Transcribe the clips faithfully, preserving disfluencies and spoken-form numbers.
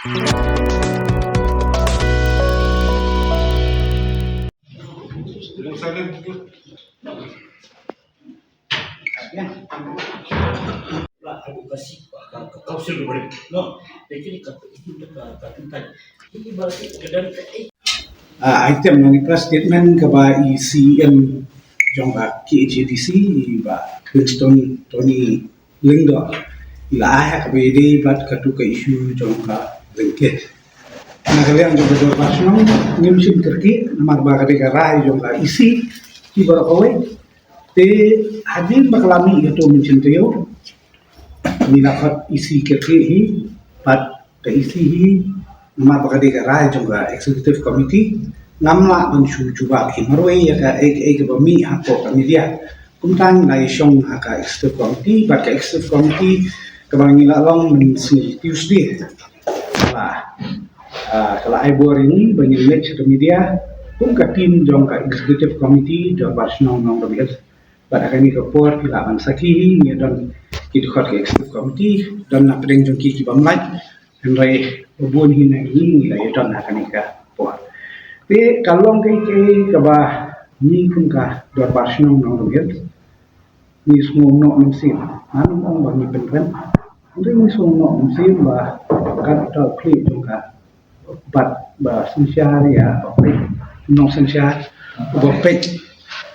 Ah, item na press statement kaba i C M jong ka K H A D C, i Bah Winston Tony Lyngdoh, i la ai ha kaba ïadei bad katu ka issue jong ka Blinkit. Na ka liang jong ka Dorbar Shnong ngim shym kyrkieh namar ba ka dei ka rai jong ka E C, ki baroh kawei. Te hadien ba ka la mih katu mynsiem taïew, ngi la khot E C kyrkieh hi bad ka E C hi, namar ba ka dei ka rai jong ka Executive Committee, ngam lah ban shu jubab hi marwei ïa kaei kaei kaba mih hapoh ka media. Kumta ngi la ïashong ha ka Executive Committee bad ka Executive Committee kaba ngi la long mynsngi Tuesday, ka la, ah, ka la ai bor ïa ngi ba ngin leit sha ka media kum ka team jong ka Executive Committee Dorbar Shnong Nongrum Hills. Bad ha kane ka por phi lah ban sakhi hi, ngi don ki dkhot ka Executive Committee, don na pdeng jong ki ki bym lait, hynrei ba bun hi na ngi ngi la ïadon ha kane ka por. Te ka long kaei kaei kaba ngi kum ka Dorbar Shnong Nongrum Hills ngi sngew noh mynsiem. Ngan ym ong ba ngi pynrem, hynrei ngi sngew noh mynsiem ba kat uta u khlieh jong ka bad ba synshar ïa u nongsynshar uba peit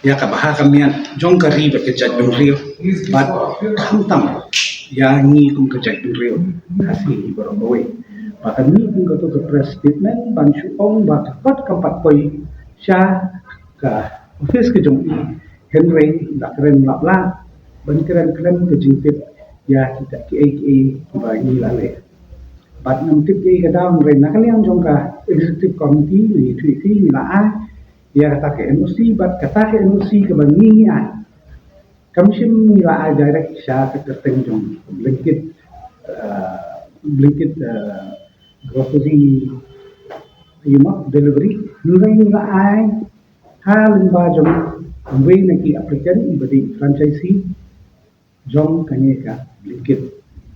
ïa ka bha ka miat jong ka ri bad ka jaitbynriew bad khamtam ïa ngi kum ka jaitbynriew Khasi hi baroh kawei. Ba kane kum katu ka press statement ban shu ong ba ka kot kam pat poi sha ka office ka jong i, hynrei la kren lap lah ban kren khlem ka jingtip ïa kita kiei kiei kiba ngi la leh. Bad ngam tip ïa ka daw hynrei na ka liang jong ka Executive Committee ngi ïathuh ïa ngi la ai ïa kata ka N O C, bad kata ka N O C kaba ngi ngi ai kam shym ngi la ai direct sha ka kyrteng jong Blinkit, eh, Blinkit, eh, grocery, you know, delivery. Hynrei ngi la ai ha lyngba jong uwei na ki applicant iba dei franchisee jong kane ka Blinkit.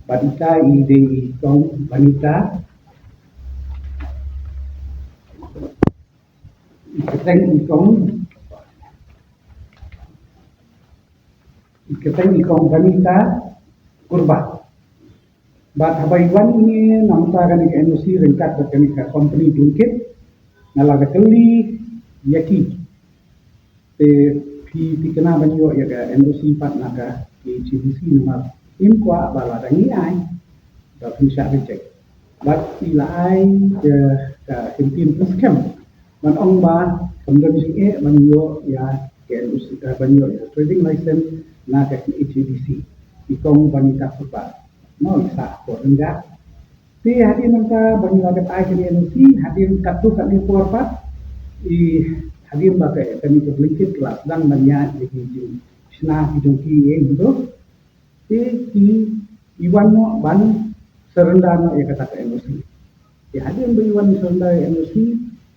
Bad ita i dei i kong Vanita. I kyrteng i kong, i kyrteng i kong Vanita Kurbah. Bad haba i wan ine na bynta kane ka N O C ryngkat bad kane ka company Blinkit, nga la da kylli ïa ki. Te phi, phi kynmaw ban ïoh ïa ka N O C pat na ka K H A D C namar im kwah ba lada ngi ai ba phin shah reject. Bad i la ai ka, ka kyntien pynskhem ban ong ba kam don jingeh ban ïoh ïa ka N O C, eh, ban ïoh ïa trading license na ka K H A D C. I kong Vanita Kurbah. Mo i sah ko rengga. Te hadien nangta ba ngi la dep ai kane N O C, hadien katto katne por pat, i hadien ba ka, kane ka Blinkit ka la sdang ban ïaid ïa ki jingshna ki jong ki ïa ngi to, te ki, i wan noh ban surrender noh ïa kata ka N O C. Te hadien ba i wan surrender ïa N O C,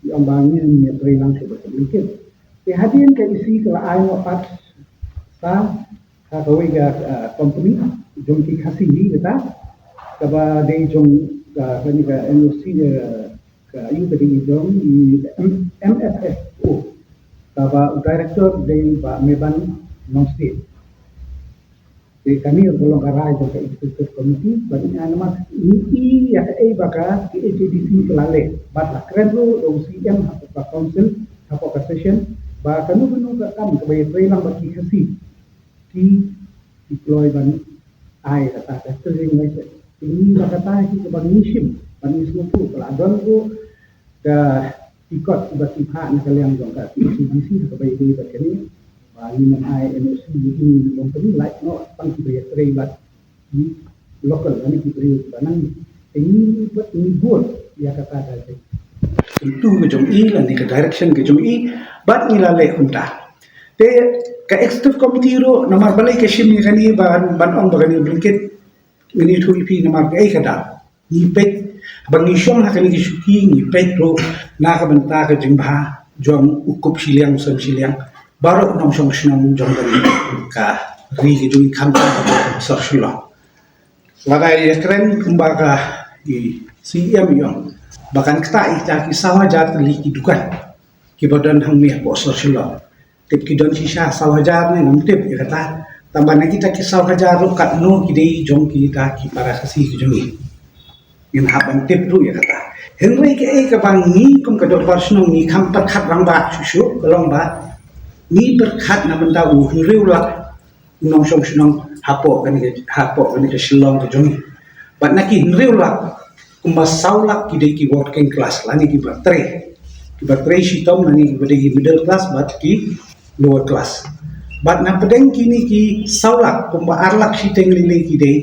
i ong ba ngin ïatrei lang sha ka Blinkit. Te hadien ka E C ka la ai noh pat sa ha kawei ka, ah, company jong ki Khasi hi kata, kaba dei jong ka, kane ka N O C, eh, ka, ïa ka dei jong i M-, M F F O, kaba u director dei Bah Meban Nongsiej. Te kane ka long ka rai jong ka executive committee, ba ngi ai namar ngi i ïa kaei ba ka K H A D C ka la leh, bad la kren ruh da u C M hapoh ka council, hapoh ka session, ba kano kano ka kam kaba ïatrei lang bad ki Khasi, ki, ki kloi ban ai kata ka trading license. Te ngi ba kata hi kaba ngi shim, ba ngi sngewthuh ba la don ruh ka record ba ki phah na ka liang jong ka K H A D C ha kaba ïadei bad kane, ba ngin ym ai N O C ïa kine ki company, lait noh tang kiba ïatrei bad ki local lane ki briew kiba nang. Te ngi pat ngi bud ïa kata ka jingkyntu ka jong i lane ka direction ka jong i, bad ngi la leh kumta. Te ka executive committee ruh namar balei ka shim ïa kane ban, ban ong ba kane Blinkit, ngan ïathuh ïa phi namar kaei ka daw. Ngi peit, haba ngi shong ha kane ka shuki, ngi peit ruh na ka bynta ka jingbha jong u kup shiliang u sem shiliang baroh nongshong shnong jong kane ka ri ka jong i, khamtam ka sor Shillong. Lada ïa kren kumba ka i C M ïong ba kan ktah ïa kita ki saw hajar tylli ki dukan kiba don hangne hapoh sor Shillong. Tip ki don shisha saw hajar ne ngam tip ïa kata. Tangba na kita ki saw hajar ruh katno ki dei jong kita ki para Khasi ki jong ngi. Ngin hap ban tip ruh ïa kata. Hynrei kaei kaba ngi kum ka dorbar shnong ngi kham pyrkhat rangbah shuh shuh ka long ba ngi pyrkhat na bynta u hynriew lak u nongshong shnong hapoh kane ka, hapoh kane ka Shillong ka jong ngi. Bad na ki hynriew lak kumba saw lak ki dei ki working class lane kiba trei. Kiba trei shitom lane kiba dei ki middle class bad ki lower class. Bad na pdeng kine ki saw lak kumba ar lak shiteng lei lei ki dei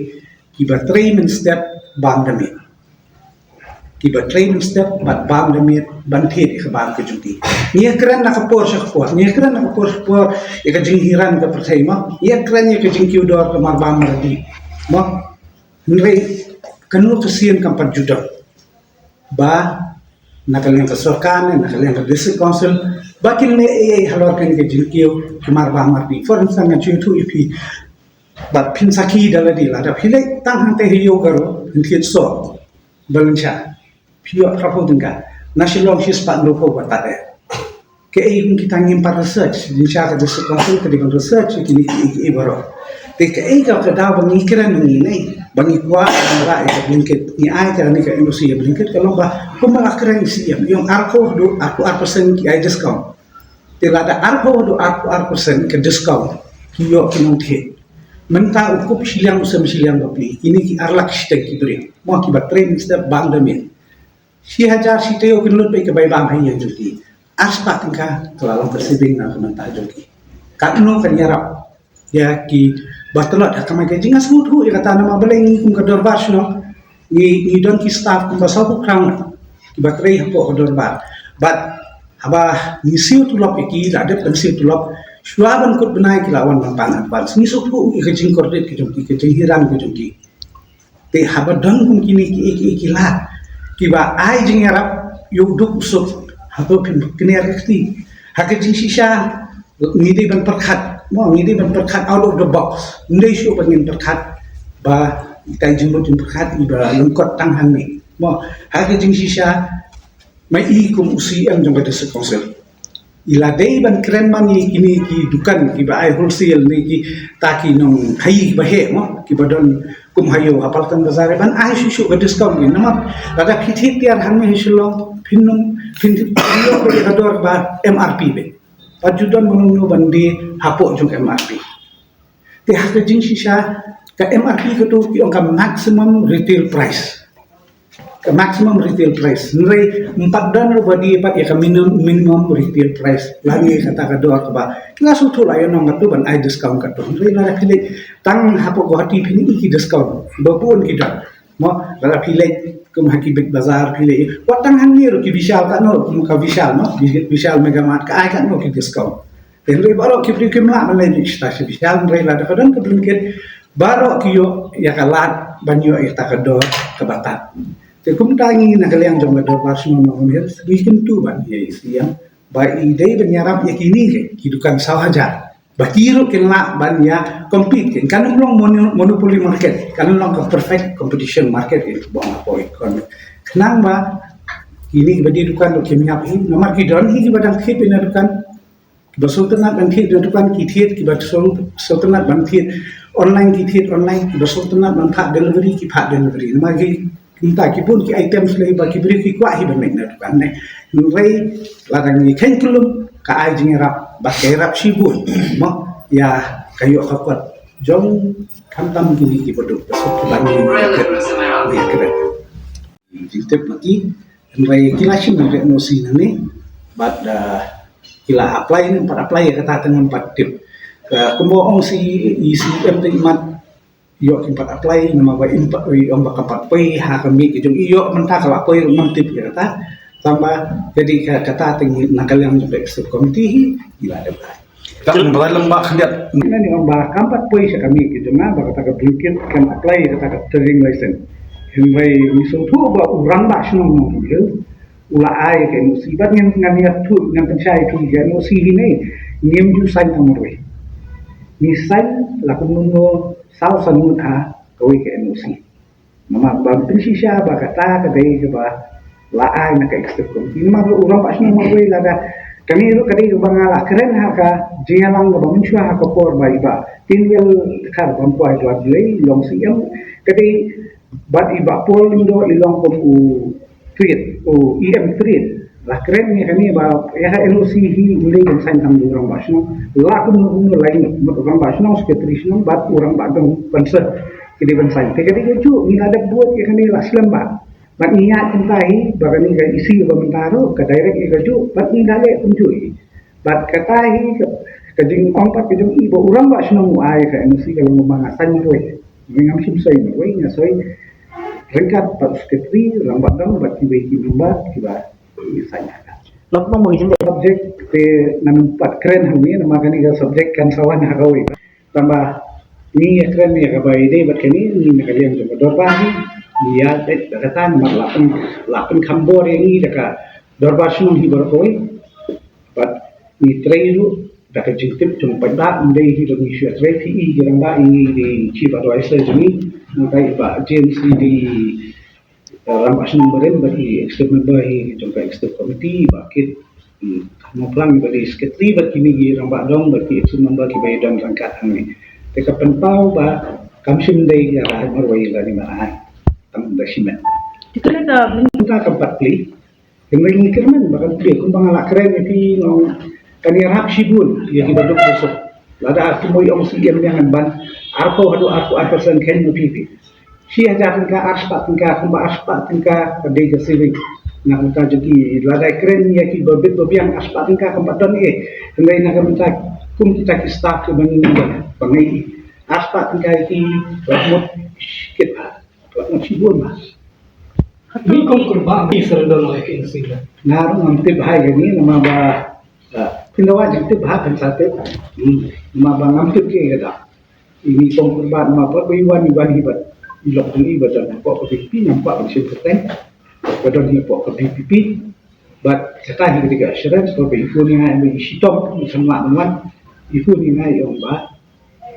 kiba trei mynstep bam da miet. Kiba trei mynstep bad bam da miet ban thied ïa ka bam ka jong ki. Ngi ïa kren na ka por sha ka por, ngi ïa kren na ka por sha ka por ïa ka jinghiran ka pyrthei mo. Ngi ïa kren ïa ka jingkiew dor ka marbam mardi mo. Hynrei kano ka sien kam pat ju don ba na ka liang ka sorkar ne na ka liang ka district council ba kin leh ei ei halor kane ka jingkiew ka marbam mardi. For instance ngan shu ïathuh ïa phi bad phin sakhi da lade, lada phi leit tang hangtei ha Ïew Garo phin thied soh ba lyngshang. Phi ïoh phra phew tyngka. Na Shillong shispah hynriewphew ba tad eh. Kaei hynrei kita ngim pat research, jingshisha ka district council ka dei ban research ïa kine kiei kiei baroh. Te kaei ka, ka daw ba ngi kren ngi ne ba ngi kwah ban rah ïa ka blanket, ngi ai kane ka N O C ïa blanket ka long ba kumba la kren C M ïong arphew haduh arphew ar percent ki ai discount. Te lada arphew haduh arphew ar percent ka discount ki ïoh ki nongthied. Mynta u kup shiliang u sem shiliang bapli, kine ki ar lak shiteng ki briew mo kiba trei mynstep bam da miet. Shi hajar shi taïew kin lut bad ka bai bam ha ïing jong ki. Arspah tyngka ka la long ka saving na ka bynta jong ki. Katno kan ïarap ïa kiba tlot ha kamai kajih? Nga sngewthuh ïa kata namar balei ngi kum ka dorbar shnong ngi, ngi don ki staff kumba sawphew khraw ngut kiba trei hapoh ka dorbar. Bad haba ngi siew tulop ïa ki, la dep ban siew tulop, shuwa ban kut bnai ki la wan ban pan advance. Ngi sngewthuh ïa ka jingkordit ka jong ki, ka jinghiran ka jong ki. Te haba don kum kine kiei kiei ki lad kiba ai jingïarap ïa u duk u suk, hato phin kner ka kti? Ha ka jingshisha ngi dei ban pyrkhat mo, ngi dei ban pyrkhat out of the box. Ym dei shuh ba ngin pyrkhat ba itai jingmut jingpyrkhat iba lyngkot tang hangne mo. Ha ka jingshisha ma i kum u C M jong ka district council, i la dei ban kren man ïa kine ki dukan kiba ai wholesale ne kita ki nongkhaïi kiba heh mo, kiba don kum ha Ïew ha Paltan Bazar ban ai shuh shuh ka discount ki. Namar lada phi thied tiar hangne ha Shillong phin nym, phin thied ïa ka dor ba M R P beit. Pat ju don mano mano ban die hapoh jong ka M R P. Te ha ka jingshisha ka M R P kato ki ong ka maximum retail price. Ka maximum retail price. Hynrei ym pat don ruh ba die pat ïa ka minimum, minimum retail price. Lane kata ka dor kaba ki la sngewthuh la ïa nong kato ban ai discount kato. Hynrei lada phi leit tang hapoh Guwahati phin ïohi ki discount ba bun ki don. Mo, lada phi leit kum ha ki Big Bazaar phi leit. Wat tang hangne ruh ki Vishal katno, kum ka Vishal mo, Vishal Mega Mart ka ai katno ki discount. Te hynrei baroh ki briew kim lah ban leit sha Vishal, hynrei lada ka don ka blanket baroh ki ïoh ïa ka lad ban ïoh ïa kata ka dor kaba tad. Te kumta ngi na ka liang jong ka dorbar shnong Nongrum Hills ngi kyntu ban ïa i C M ba i dei ban ïarap ïa kine ki dukan saw hajar ba ki ruh kin lah ban ïa compete kin. Kan ym long mono-, monopoly market, kan ym long ka perfect competition market kin, kaba ong hapoh economic. Khnang ba kine kiba die dukan ruh kim ïap hi namar ki don hi kiba dang thied ïa dukan. Kiba sngewtynnat ban thied na dukan ki thied, kiba sngewtynnat ban thied online ki thied online, kiba sngewtynnat ban phah delivery ki phah delivery. Namar ki, kumta ki bun ki items lei ba ki briew ki kwah hi ban leit na dukan ne. Hynrei lada ngi kheiñ kyllum ka ai jingïarap bad ka ïarap shibun mo ïa ka ïoh ka kot jong khamtam kine kiba duk ba suk kiba ngi ngi kren. Jingtip ma ki, hynrei ki la shim ïa ka N O C nangne bad, ah, ki la apply ne ym pat apply ïa kata te ngam pat tip. Ka kumba ong si i C M te i mat ïoh kim pat apply namar ba im pat, i ong ba kam pat poi ha ka miej ka jong i, ïoh mynta ka la poi ruh ngam tip ïa kata. Tangba ka dei ka, kata te ngi na ka liang jong ka executive committee hi ngi la dep ai. Tang ba lem ba khyndiat. Nani ong ba kam pat poi sha ka miej ka jong nga ba kata ka blanket kan apply kata ka trading license. Hynrei ngi sngewthuh ba u rangbah shnong Nongrum Hills u la ai ka N O C bad ngan, ngan ïathuh, ngan pynshai ïathuh ka N O C hi ne ngim ju sign tang marwei. Ngi sign la kumno saw san ngut ha kawei ka N O C. Namar ba pynshisha ba kata ka dei kaba la ai na ka executive committee. Namar u rangbah shnong marwei lada kane ruh ka dei kaba nga la kren ha ka jingïalang kaba mynshuwa ha ka por ba i Bah Tinwel Dkhar Bampoh Dewar Blei long C M, ka dei bad i Bah Paul Lyngdoh i long kum u Trade, u E M Trade. La kren ïa kane ba ïa ka N O C hi ym dei ban sign tang da u rangbah shnong. La kumno kumno la ïa mut u rangbah shnong, secretary shnong bad u rangbah dong ban sa ki dei ban sign. Te ka dei kajuh ngi la dep bud ïa kane la slem bha. Bad ngi ïaid kumta hi ba kane ka issue ba mynta ruh ka direct ïa kajuh bad ngi la leh kumjuh hi. Bad kata hi ka, ka jingong pat ka jong i ba u rangbah shnong u ai ka N O C ka long ba nga sign marwei. Nga ngam shym soi marwei, nga soi ryngkat bad u secretary, rangbah dong bad kiwei ki member kiba ngi sign ha ka. Long long mo ngi jin de. Subject te ngan ym pat kren hangne namar kane ka subject kan sa wan ha kawei. Tangba ngi ïa kren ïa kaba ïadei bad kane, ngi na ka liang jong ka dorbar hi ngi ïa peit da kata namar la pyn, la pynkham bor ïa ngi da ka dorbar shnong hi baroh kawei. Bad ngi trei ruh da ka jingtip jong u paidbah, ym dei hi ba ngi shu ïa trei, phi i ki rangbah, i ngi dei chief adviser jong ngi, nangta i Bah James i dei rangbah shnong barim bad i executive member hi jong ka executive committee, Bah Kit, hmm, Mawphlang ba dei secretary bad kine ki rangbah dong bad ki executive member kiba ïadon ryngkat hangne. Te ka pynpaw ba kam shym dei ïa ka marwei lane maraiñ, tang da shimet. Kita ka bynta kam pat plie. Hynrei ngi kyrmen ba kan plie kumba nga la kren ïa phi, nong, kan ïarap shibun ïa kiba duk ba suk. Lada kumba ong C M ïa ngan ban arphew haduh arphew ar percent khein ma phi phi. Shi hajar tyngka, ar spah tyngka, kumba ar spah tyngka ka dei ka saving. Na ka bynta jong ki, lada kren ïa ki ba bit ba biang, ar spah tyngka kam pat don ei. Hynrei na ka bynta kum kita ki staff kiba ngi don ba ngi, ar spah tyngka ïa ki la mut kit ha, la mut shibun ba. Ni kong kurba ni surrender lo ek inch sila. Nga ruh ngam tip bha ïa kane namar ba, ah, phin da wad jingtip bha phin sa tip. Hmm, namar ba ngam tip ïa kata. Ini kong kurba namar ba i wan, i wan hi bad i lok jong i ba don hapoh ka V P P, namar ba ban shim kyrteng ba don hi hapoh ka V P P. Bad kata hi ka dei ka assurance ba i khun ïa nga, i shitom i khlem lah ban wan, i khun ïa nga i ong ba,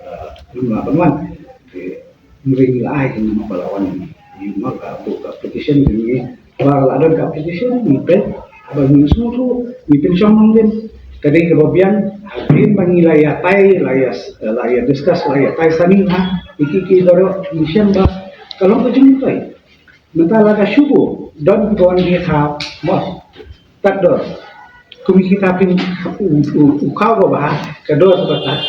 ah, ym lah ban wan. Te hynrei ngi la ai, ngi, namar ba la wan ïa ngi, namar ka buh ka application, ngi, ba la don ka application ngi peit, ba ngi sngewthuh, ngi pynshong nongrim. Ka dei kaba biang hadien ba ngi la ïatai, la ïa, la ïa discuss, la ïatai sani ha ïa ki ki baroh, ngi shem ba ka long ka jingmyntoi. Mynta la ka shu buh don ki ba wan ki khaw, mo, tad dor. Kum kita phin u, u, u khaw ba bha, ka dor ba tad.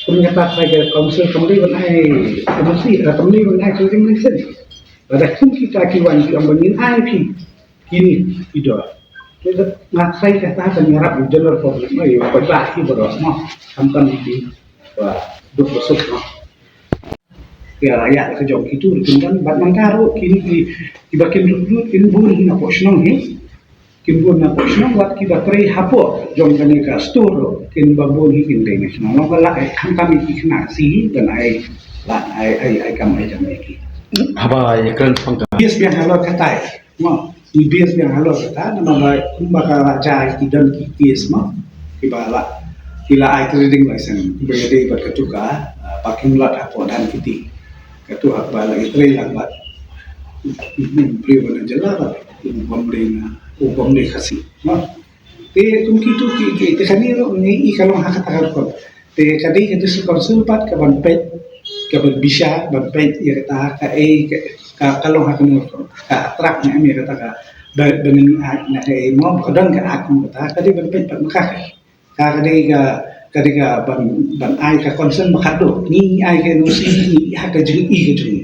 Kum kita trai ka council kam dei ban ai N O C, eh, kam dei ban ai trading license. Lada kum kita ki wan ki ong ba ngin ai phi kine ki dor. Te nga trai kata ban ïarap ïa u general public, mo, ïa u paidbah ki baroh, mo. Khamtam ïa ki ba duk ba suk, mo. Ïa, ïa ka jong kito ruh kin don, bad nangta ruh kine ki, kiba kin recruit kin bun hi napoh shnong hi. Kin bun napoh shnong, bad kiba trei hapoh jong kane ka store ruh kin ba bun hi kin dei na shnong. Long ba lah, eh, khamtam ïa ki khynnah si hi ban ai, lah ai, ai, ai kam ai jam ïa ki. Haba ïa kren tang ka. Yes, biang halor katai. Mo, ngi base biang halor kata, namar ba kumba ka la jia ki don ki case, mo, kiba la, ki la ai trading license, kiba ïadei bad katu ka, ah, parking lot hapoh Dhankheti. Katu ha kaba la ïatrei lang bad u briew na jylla bad u bym dei na, u bym dei Khasi, mo. Te kum kitu ki, ki, te kane ruh ngi i ka long ha kata ka rukom. Te ka dei ka District Council pat ka ban peit, ka ban bishar, ban peit ïa kata kaei ka, ka, ka long ha kane ka rukom. Ka attract ne em ïa kata ka, ba, ba ngi ai na kaei, mo, ka don ka act mo kata, ka dei ban peit pat ma ka. Ka, ka dei ka, ka dei ka ban, ban ai ka consent ba khadduh. Ngi ai ka N O C ngi ha ka jingïohi ka jong ngi.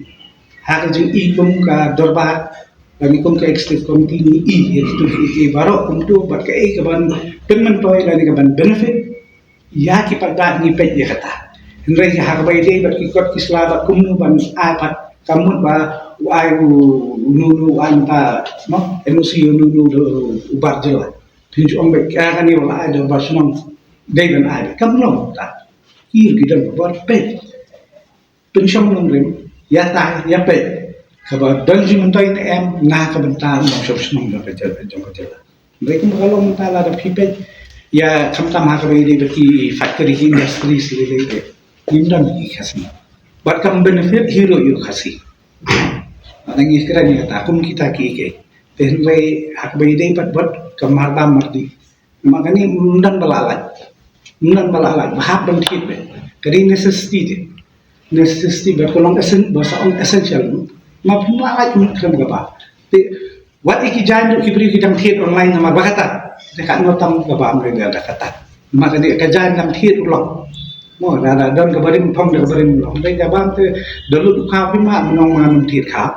Ha ka jingïohi kum ka dorbar, lane kum ka executive committee ngi ïohi ïa kitu ki, ki baroh kumtu bad kaei ka ban pynmyntoi lane ka ban benefit ïa ki paidbah ngi peit ïa kata. Hynrei ha kaba ïadei bad ki kot ki sla bad kumno ban ai pat, ka mut ba u ai u, u, u, u ai mynta, mo, N O C u, u, u, u bar jylla. Phin ju ong ba ka kane ba la ai da u bar shnong dei ban ai. Kam long ta. Ki ki don ba peit. Pynshong nongrim, ïatai, ïapeit. Kaba don jingmyntoi ne em na ka bynta u nongshong shnong jong ka jylla, jong ka jylla. Hynrei kumba ka long mynta lada phi peit ïa khamtam ha kaba ïadei bad ki factory, ki industries lei lei te, ngim don ki Khasi. Bad kam benefit hi ruh ïa u Khasi. Ngi kren ïa kata kum kita ki, ki. Te hynrei ha kaba ïadei bad, bad ka marbam mardi, ma kane ym don ba la lait. Ym don ba la lait ba hap ban thied beit. Ka dei necessity de. Necessity beit, ka long essen-, ba sa ong essential. Ma phi la lait ym kren kaba. Te wat ïa ki jaiñ ruh ki briew ki dang thied online namar ba kata. Te ka no tam kaba ym dei da kata. Ma kane ka jaiñ dang thied ruh long. Mo da, da don kaba rim phong da kaba rim long. Dei kaba te da lut u khaw phi ma, mynno ma ym thied khaw.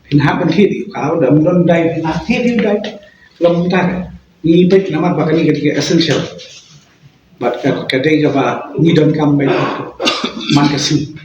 Phin hap ban thied ïa u khaw, da ym don dai phin hap thied ïa u dai. Long ta ka. Ngi beit namar ba kane ka dei ka essential. Bad ka, ka dei kaba ngi donkam beit man ka sngi.